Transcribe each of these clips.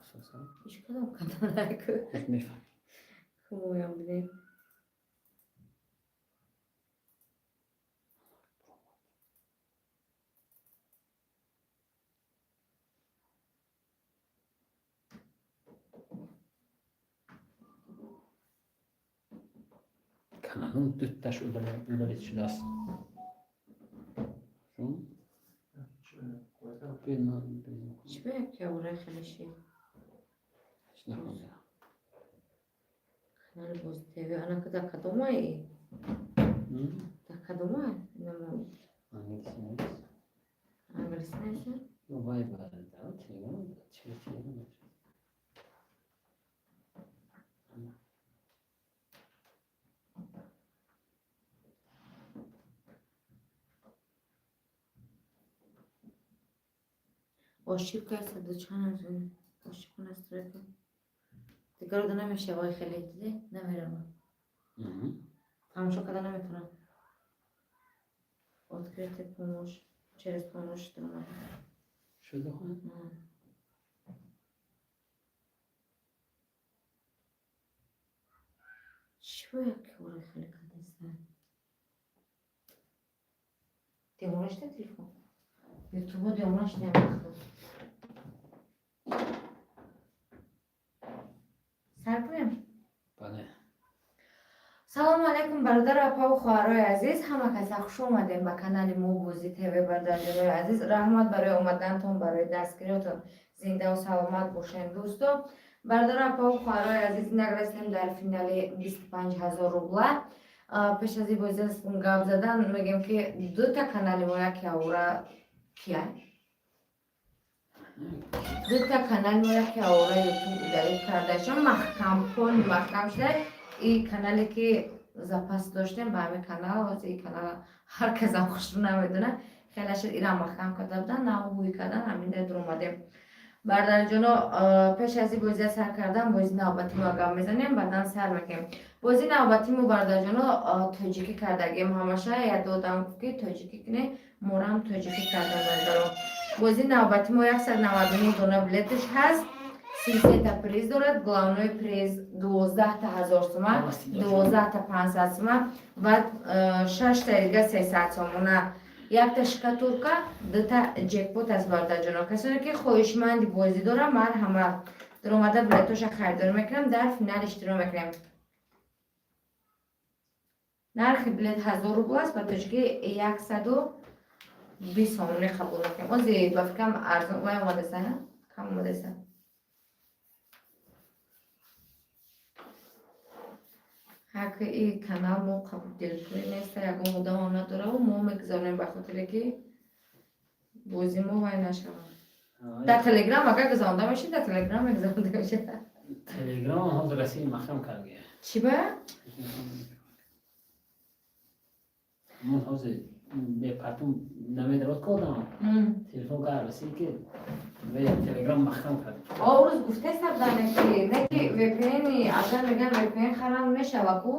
Асосан. Иш кадом каналайку? Мефаҳмем. Хумоям бидем. Каналон дуташ удалить шудааст. Шун? Чӣ ба як явора хеле шид? Нахондам. Канали Бози ТВ анака дар кадомай? Дар кадомай? Намо Англиси нест. Англиси нест? Ё вай ба да Телеграм, через Телеграм. Ошибка саду чанд аз ошибка настройка. Дигар ода намешавай, хеле диде намерава. Тамошо карда наметавонам. Открытый помощь через помощь даромада. Шуда хон? Чӣ бо як ора хеле кадаста? Девона шуда телефон. Ютубо девона шуда вақто. Сар кунем? Бале. Салому алайкум, бародару апаву хоҳарои азиз, ҳама каса хуш омадем ба канали мо Бози ТВ. Бародарҷонои азиз, раҳмат барои омадантон, барои дастгириётон, зиндаву саломат бошед, дӯсто. Бародару апаву хоҳарои азиз, инак расидем дар финали 25 000 рубла. Пеш аз ин бозӣ гап задан мегем, ки дута канали мо як явора кия? Дута канали мо як явора Ютуб удалить кардаашон, маҳкам, полный маҳкам шуда. И канале ки запас доштем ба ҳамин канал, ҳозир и канала ҳар касам хушрӯ намедона, хеле шуд, ирам маҳкам карда будан, нав ҳуй кардан, ҳамин дар дуромадем. Бародарҷоно, пеш аз ин бозия сар кардан, бози навбати мо гап мезанем, баъдан сар мекунем. Бози навбати мо, бародарҷоно, тоҷикӣ кардагем ҳамаша. Як одам гуфт, ки тоҷикӣ куне, морам тоҷикӣ кардам. Бародаро, бози навбати мо 199 дона билеташ ҳаст, 33-та приз дорад. Главной приз 12 000 сума, 12 500 сума ва шашта дига 300 сомона, якта шкатулка, дута ҷекпот аст. Бародарҷоно, касоне ки хоҳишманди бозӣ дорам, марҳамат, даромада билетоша харидорӣ мекунам, дар финал иштирок мекунем. Нархи билет 1000 рубл аст, ба тоҷикӣ 120 сомонӣ қабул мекунем. Ози ба фикрам арзон вай омадаста, кам омадаста. Ҳаки и канал мо дилпурӣ неста, ягон одамам надораву мо мегузаронем, ба хотире ки бози мо вай нашавад. Дар Телеграм агар гузаронда мешид, дар Телеграм мегузаронда мешид. Телеграм ҳозир расид маҳкам карда. Чӣ ба? Мон ҳозир бепартум намедарод кодам. Телефон кард расид, ки Телеграм маҳкам кард. О, рӯз гуфтеста будане, ки не ки VPN, агар меган VPN харам мешава ку?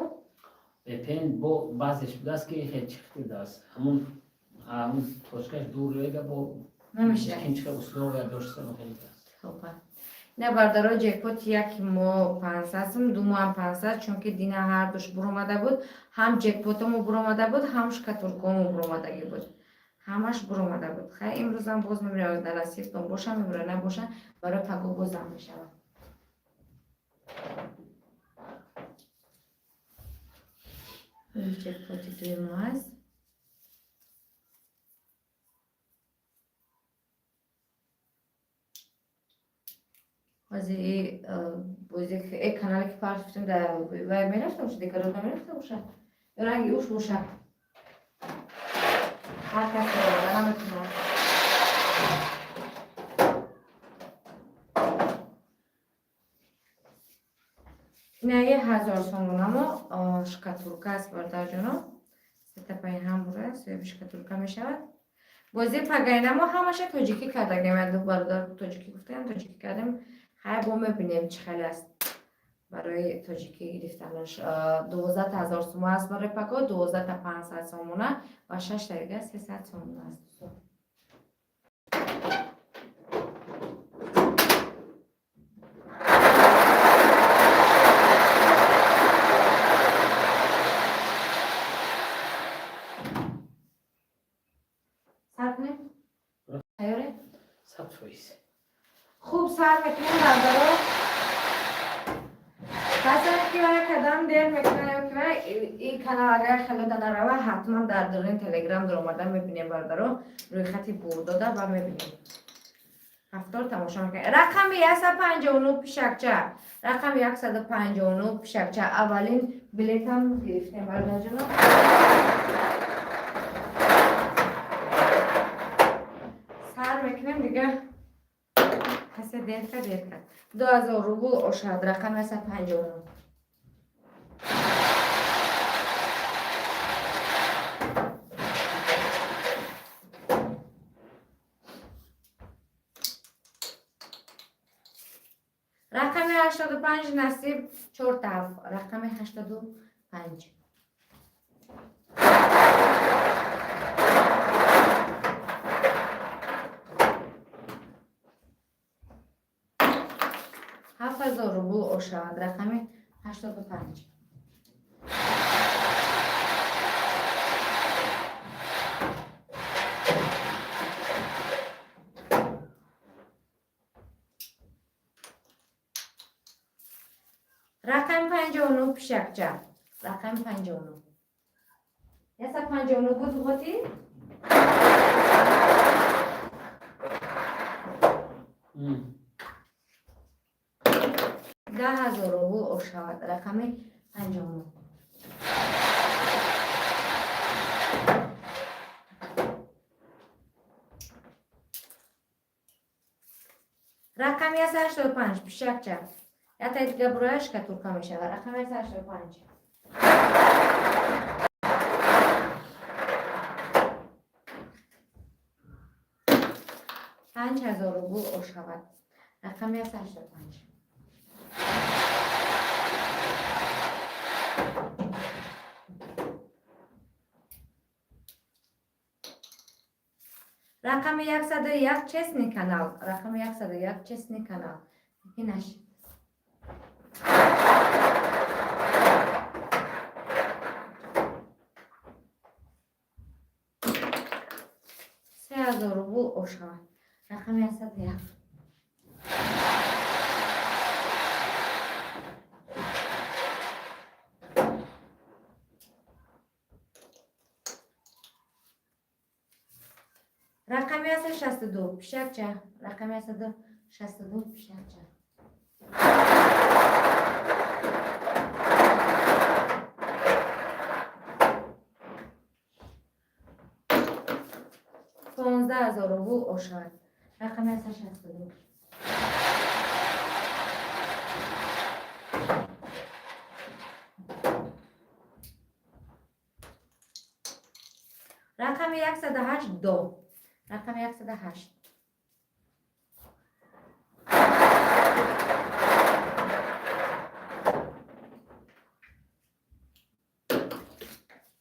VPN бо баъзеш будааст, ки хеле чихти будааст. Ҳамун точкаш дур вега бо намешава. Кинчика условия дошта хеле будааст. Хопа. Не, бардаро, ҷекпот як мо 500 сум, ду моам 500, чунки дина ҳардуш буромада буд, ҳам ҷекпотамо буромада буд, ҳам шкатулкамо буромадагӣ буд, ҳамаш буромада буд. Хай, имрӯзам боз мебинам, дар насибтон боша мебура, набоша, барои паго бозам мешавад. Ҷекпоти дуюм аст. Ҳозир бози э канале ки партофтем, дар вай мерафта боша, дигар намерафта боша, ё ранги уш боша, ҳар кас баромада наметавонад. Ина 1000 сомонамо шкатулка аст, бародарҷоно, сета паи ҳам бура соҳиби шкатулка мешавад. Бози пагайнамо ҳамаша тоҷикӣ кардагем, ду бародар тоҷикӣ гуфтаем, тоҷикӣ кардем. Хай, бо мебинем, чӣ хеле аст. Барои тоҷикӣ гирифтанаш 12 000 сума аст, барои пако 12 500 сомона ва шашта дига 300 сомона аст, дӯстон. Сар кунем? Тайёре? 100%. Хуб, сар мекунем, бародаро. Касое ки вай кадам дер мекунад ё ки вай и канал агар хело да нарава, ҳатман дар дуруни Телеграм дуромада мебинем, бародаро, рӯйхати бурдода ва мебинем. Ҳафтор тамошо мекунем. Рақами 159, пишакча. Рақами 159, пишакча. Аввалин билетам гирифтем, бародарҷоно. Сар мекунем дига. Касе дер кард, дер кард. 2000 рубл ошад, рақами 159. Рақами 85, насиб, чорта ҳафт. Рақами 85. 7000 рубл ошавад, рақами 85. Рақами 59, пишакча. Рақами 59. 159 буд, ғоти? 10 000 рубл ошавад, рақами 59. Рақами 185, пишакча. Ятаи дига буроя, шкатулка мешавад. Рақами 185. 5000 рубл ошавад. Рақами 185. Рақами 101, честный канал. Рақами 101, честный канал. Инаш. 3000 рубл ошавад. Рақами 101. Рақами 162, пишакча. Рақами 162, пишакча. 15 000 рубл ошавад. Рақами 162. Рақами 108, до. Рақами 108.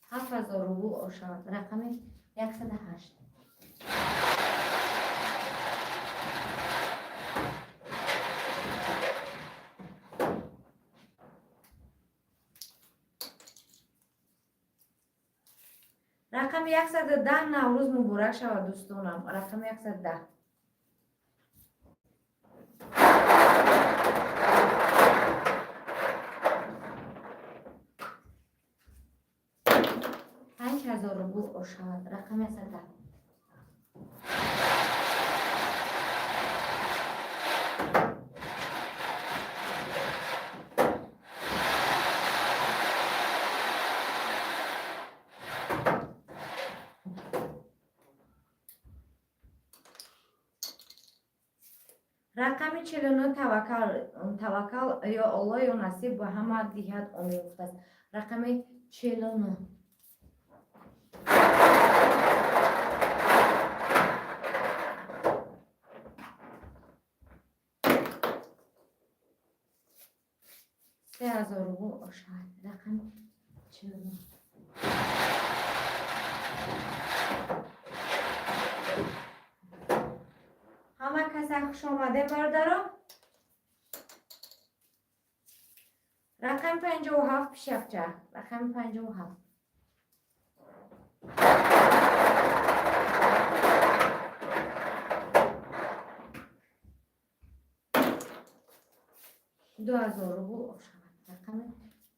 7000 рубл ошавад. Рақами 108. Рақами 110, Наврӯз муборак шавад, дӯстонам. Рақами 110. 5000 рубл ошавад. Рақами 110. Рақами 49, таваккал, таваккал, ё Аллоҳ, ё насиб ба ҳама диҳад, омин гуфтааст. Рақами 49. 3000 рубл ошавад. Рақами 49. Ҳама каса хуш омадем, бародаро. Рақами 57, пишакча. Рақами 57. 2000 рубл ошавад. Рақами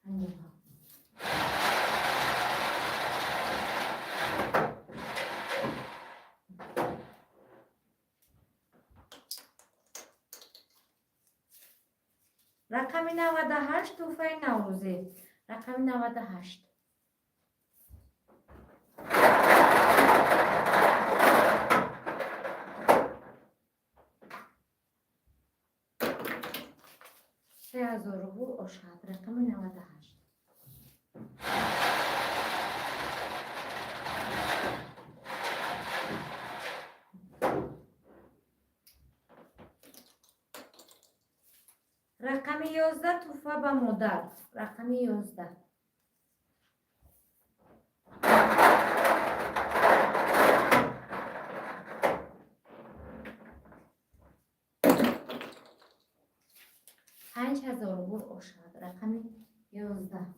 57. Рақами 98, тӯҳфаи наврӯзӣ. Рақами 98. 3000 рубл ошад. Рақами 98. Рақами 11, тӯҳфа ба модар. Рақами 11. 5000 рубл ошад. Рақами 11.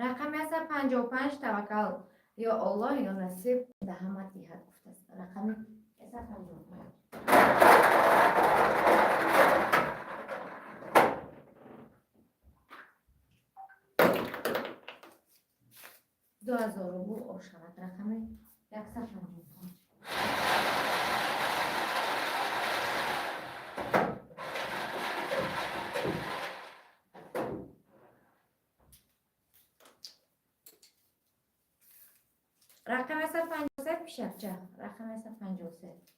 Рақами 155, таваккал ё Оллоҳ ё насиб да ҳама диҳад гуфтааст. Рақами 155. 2000 рубл ошавад. Рақами 155. Рақами 153, пишакча. Рақами 153.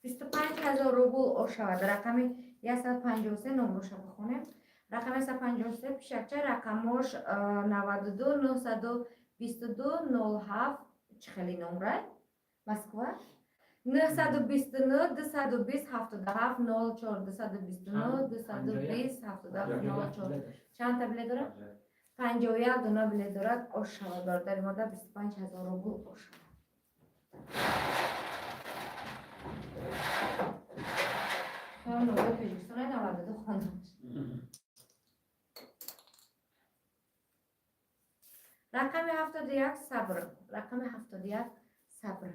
25000 рубл ошавад. Рақами 153, номроша бихонем. Рақами 153, пишакча, рақамош 92 922 07. Чӣ хеле номра? Москва? 929 220 77 04, 229 220 77 04. Чанд та билет дорад? 51 дона билет дорад. Ошавад, бародари модар, 25000 рубл ошавад. Тоҷикистон 92 хонаш. Рақами 71, сабр. Рақами 71, сабр.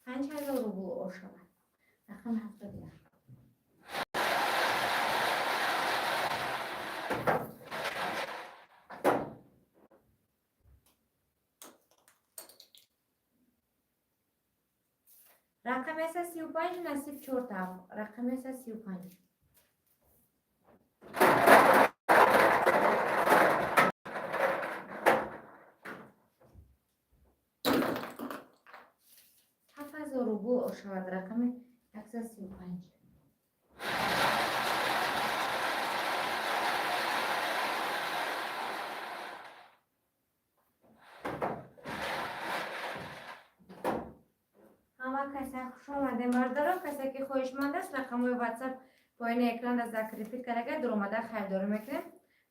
5000 рубл ошавад. Рақами 71. Рақами 35, насиб чортаф. Рақами 35. 7000 рубл ошавад. Рақами 135. Ҳама каса хуш омадем, бародаро. Касе ки хоҳишманд аст, рақамҳои ватсап поини экран закрепить карага, дуромада харидорӣ мекунем.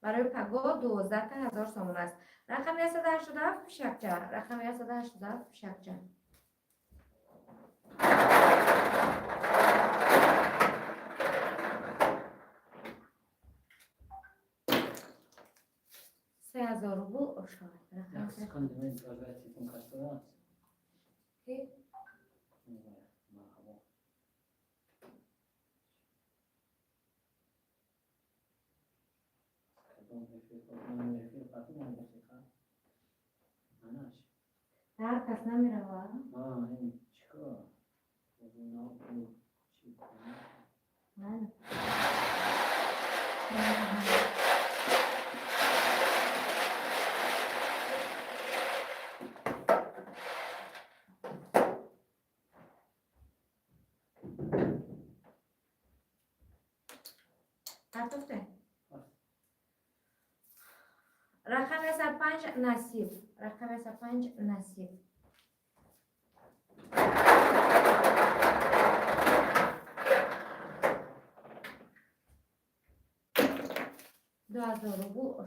Барои паго 12 000 сомон аст. Рақами 187, пишакча. Рақами 187, пишакча. 3000 рубл ошавад. Як секунди, мен барои телефон кашта аст. Ки? Марҳабо. Кадом эфир? Эфир қатъи дақиқа. Анаш. Ҳар кас намерава. А, ин чикор? Чӣ кунам? Ман. Партофте. Рақами 5, насиб. Рақами 5, насиб.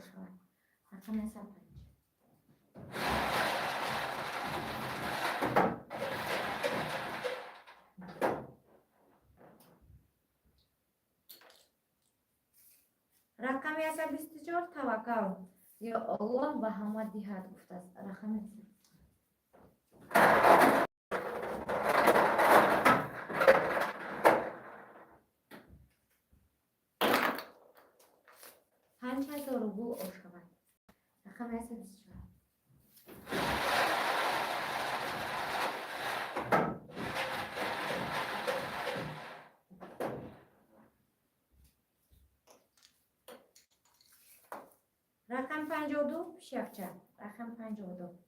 ошавад. Рақами 105. Рақами 124, Таваккал. Ё Аллоҳ ба ҳама диҳад, гуфтааст. Рақами 5000 рубл ошавад. Рақами 124. Рақами 52, Пишякча. Рақами 52.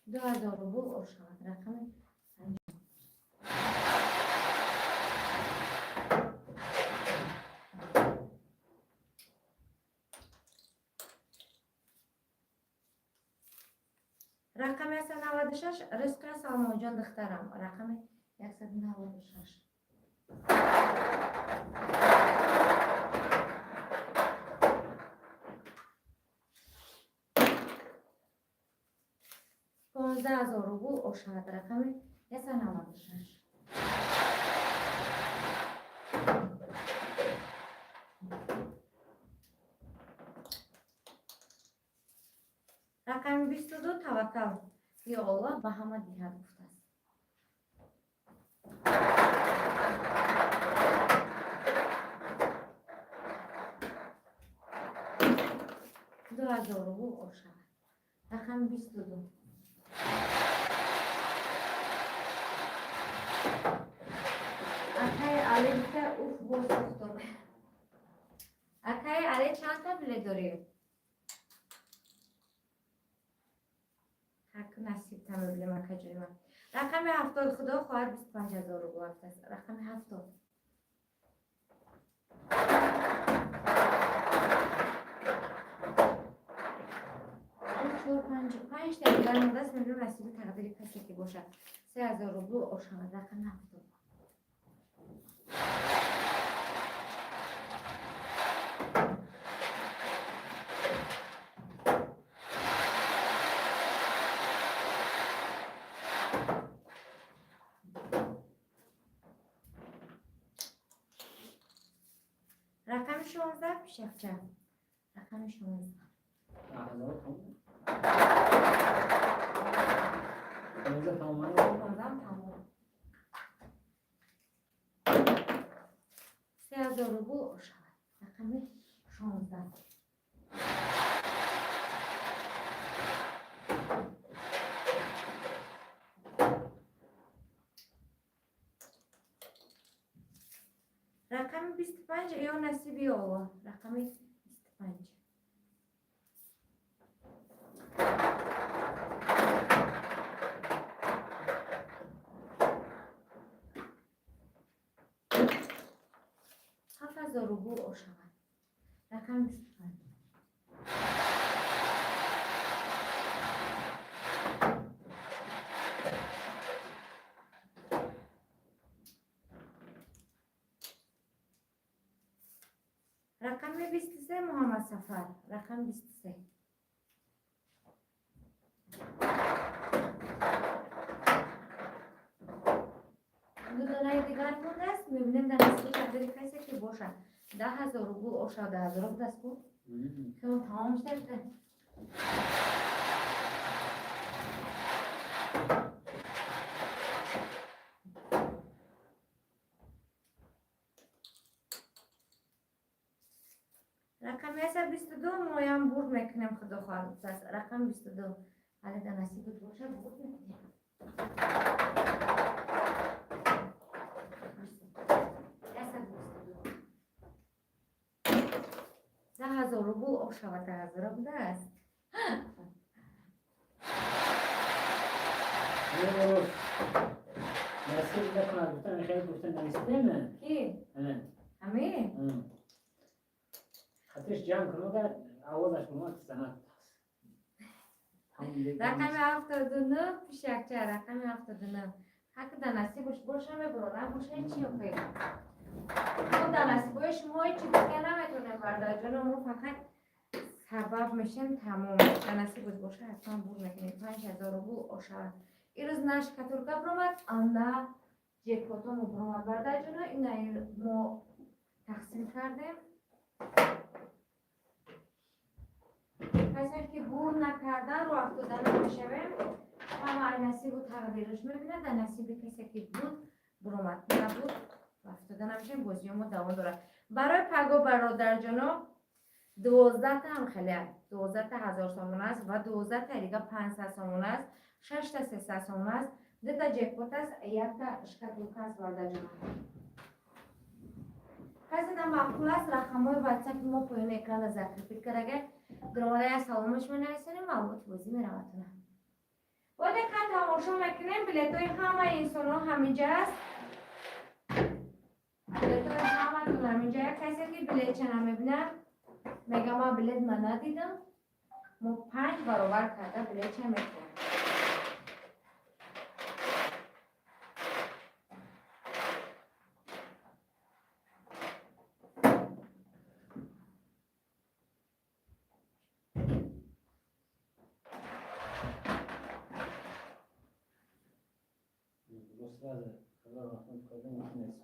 2000 рубл ошавад. Рақами 50. Рақами 196, Ризқия Салмонҷон, духтарам. Рақами 196. 15 000 рубл ошавад. Рақами 196. Рақами 22, Таваккал. Ё Аллоҳ ба ҳама диҳад, гуфтааст. 2000 рубл ошавад. Рақами 22. Акаи Али гуфта, уф, боз сохтор. Акаи Али, чанд та билет дорӣ? Ҳак насиб мебинем, акаҷои ман. Рақами 70, худо хоҳад, 25 000 рубл рафтааст. Рақами 70. Чор, панҷ, панҷта дигар мондааст, мебинем, насиби тақдири касе ки бошад. 3000 рубл ошавад. Рақами 70. Рақами 16, Пишақча. Рақами 16. 10 000 тамом. 15 тамом. 15 тамом. 3000 рубл ошавад. Рақами 16. Рақами 25, ё насиби Аллоҳ. Рақами 25. 7000 рубл ошавад. Рақами 25. Рақами 23, Муҳаммадсафар. Рақами 23. Ду донаи дигар мондааст, мебинем, дар насиби тақдири касе ки бошад. 10 000 рубл ошавад, 10 000 будааст ку? Хело тамом шуда. Рақами 122, моям бурд мекунем, худо хоҳад, гуфтааст. Рақами 22. Ҳале дар насибат бошад, бурд мекунем. 122. 10 000 рубл ошавад, 10 000 будааст. Насиб накунад, гуфтан, хеле гуфтан нависидем. Ки? Ҳамин? Хатиш ҷамъ кунуда, овозаш мумад, занад. Рақами 79, пишакча, рақами 79. Ҳар дар насибаш боша, мебурад, набоша, ҳечи охе. Мо дар насибои шумо ҳечи дига наметонем, бародарҷоно, мо фақат сабаб мешем, тамом. Дар насибаш боша, ҳатман бур мекунем. 5000 рубл ошавад. Ирӯз на шкатулка биромад, на ҷекпотомо биромад, бародарҷоно, ина мо тақсим кардем. Касое ки бур накардан, рӯ афтода намешавем. Ҳама ай насибу тақдираш мебинад. Дар насиби касе ки буд, буромад, набуд, афтода намешавем. Бозиҳо мо давом дорад. Барои паго, бародарҷоно, 12-та ҳам хеле, 12-та 1000 сомон аст ва 12-та дига 500 сомон аст, шашта 300 сомон аст, дута ҷекпот аст, якта шкатулка аст, бародарҷоно. Касе дар маъқул аст, рақамҳои ватсапи мо поёни экрана закрепить кардага, дуромада як саломаш менависонем, маълумоти бозӣ меравадтона. Бо диққат тамошо мекунем. Билетҳои ҳамаи инсонҳо ҳаминҷа аст, билетҳои ҳаматон ҳаминҷа. Касе ки билетча намебинад, мега ман билет ма надидам, мо панҷ баробар карда билетча метиҳем. Сразу хазор раҳмат кардем, нест.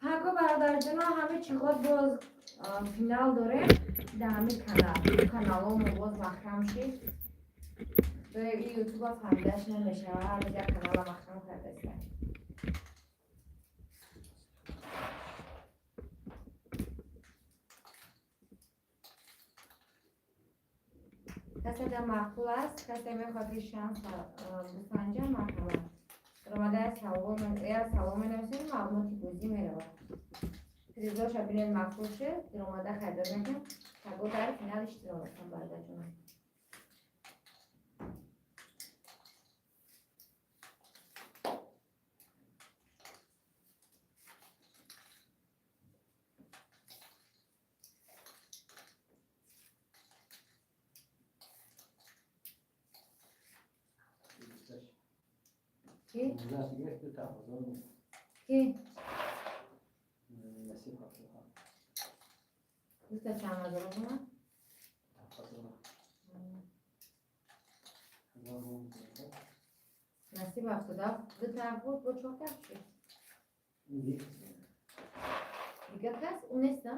Паго, бародарҷоно, ҳами чиғот боз финал дорем дар ҳами канал. Каналҳомо боз маҳкам шид. Ютуба фаҳмидаш намешава, ҳар як канала маҳкам кардаста. Касе дар маъқул аст, касе мехоҳад ки шанс бисанҷа, марҳамат. Омада як савол менависем, маълумоти бозӣ меравад. Призоша бинед, маъқул шуд, омада харидор мекунем. Паго дар финал иштирок мекунам, бародарҷонам. Ки? Ки? Насиб 77. Дута чанд ҳазор омад? 7000. 1000 рубл. Насиб 77 дута буд, бо чорта шуд. Дига кас ӯ нест, а?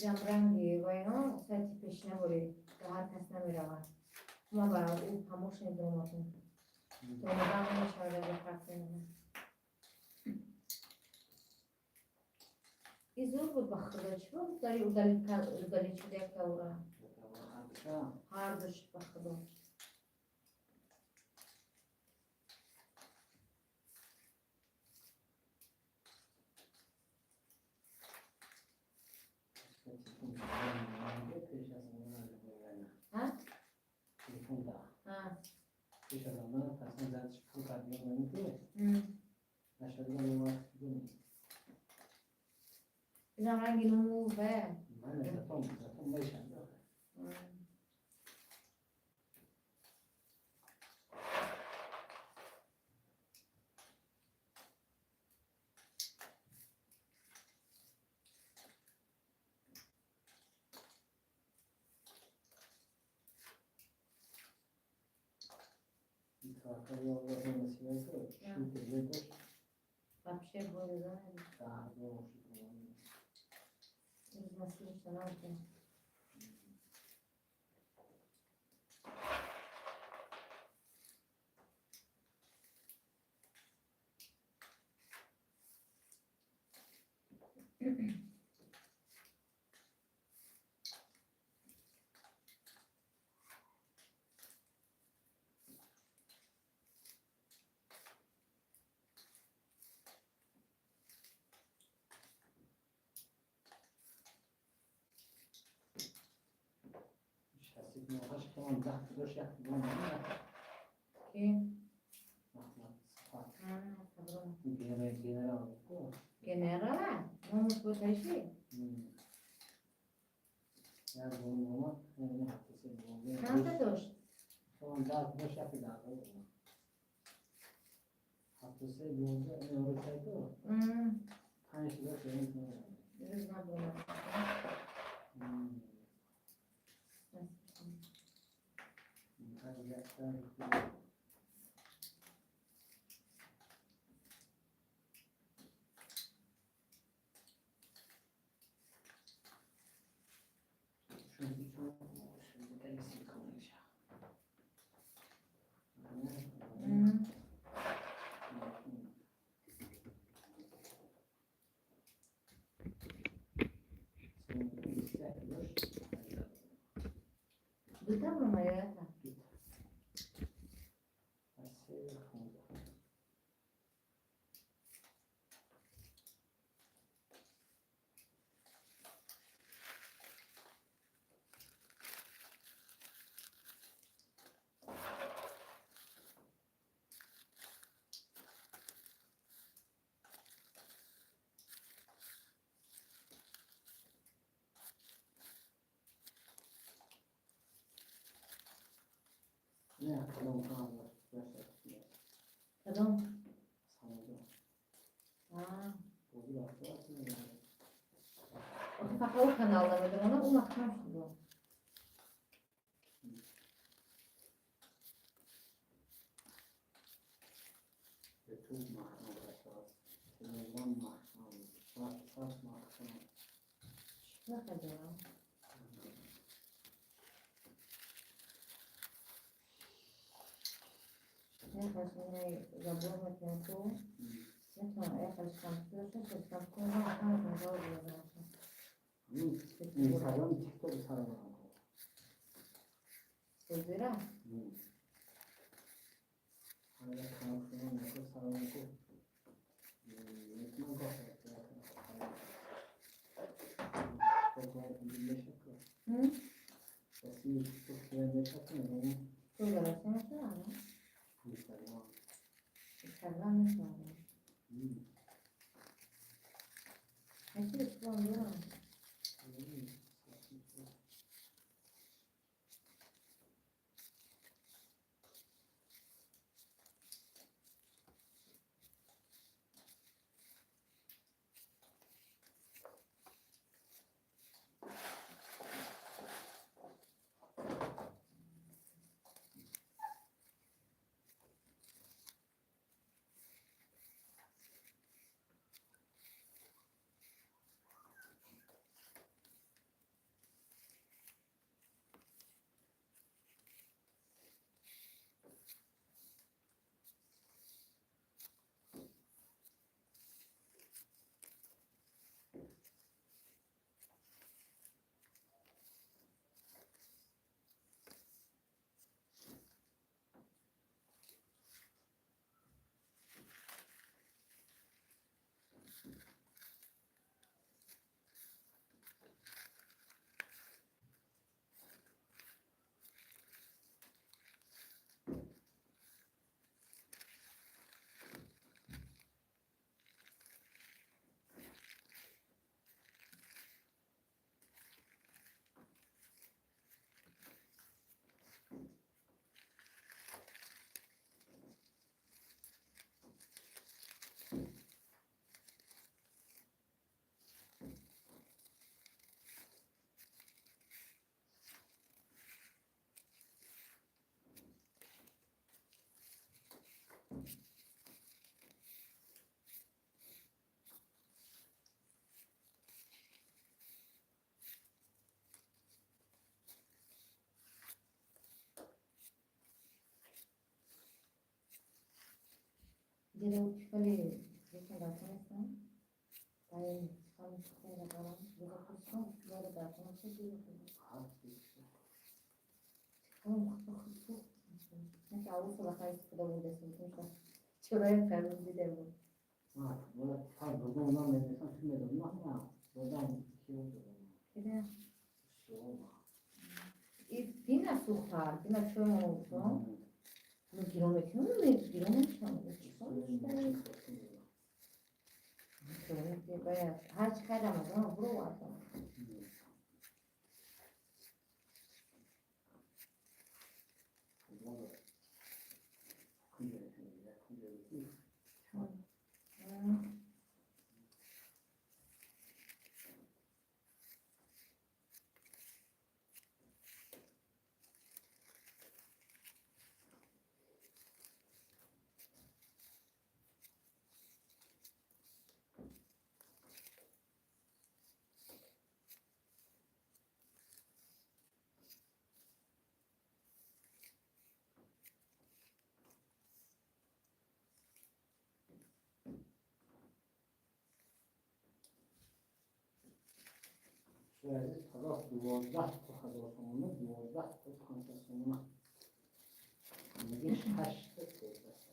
Инам ранги вайно сайти пешина борӣ ба ҳар кас намеравад. Ман ба ӯ помощник дуромадам. Дуромадан намешавад дар фарқ. И зур буд, ба худо, чӣ буд? Дари удалить шуда як тавра. Ҳардуш, ба худо. Ҳа? Телефон да. Ҳа. Пеш аз омадан пасон задаш пул кард ё нашадига мемад. Инам ранги нуму ве. Ман затон мешам. Вообще бой занят. Разносили штанавки. Ки? Генерала? Номаш буташи? Чанда дошт? Рӯз набуд. Дута бромаята. Кадом? Фақат ӯ канал намедонам, ӯ маҳкам шуд. Накардам. Забор метавонад, метавонад яхел компютер шад, компютер. 인스타그램, 틱톡 사용하고. Созира? 사용하고, Инстаграм метавонад. Дедам хеле лекин дар нестам. Чӯраи қарз дида буд. Дина сухар, дина чой моно. Гирон мекунам, гирон мешавам. Ҳарчи хай Рамазон буровардам. Азиз, халос 12 та 1000 сомона, 12 та 500 сомона. Ҳамагӣ 8 та 13 сомона.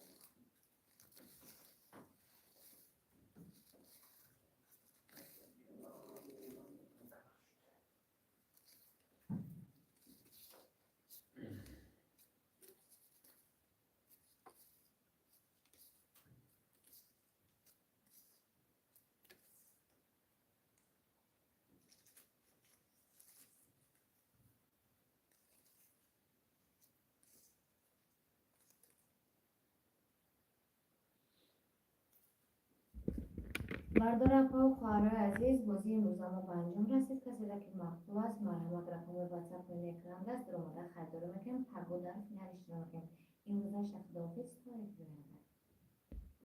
Бардоракҳо, хоҳарои азиз, бозии имрӯза мо ба анҷом расид. Каседа ки маъқул аст, марҳамат, рақами ватсап поини экран аст, даромада харидорӣ мекунем. Паго дар финал иштирок мекунем. Имрӯза худоҳофиз, то эфири оянда.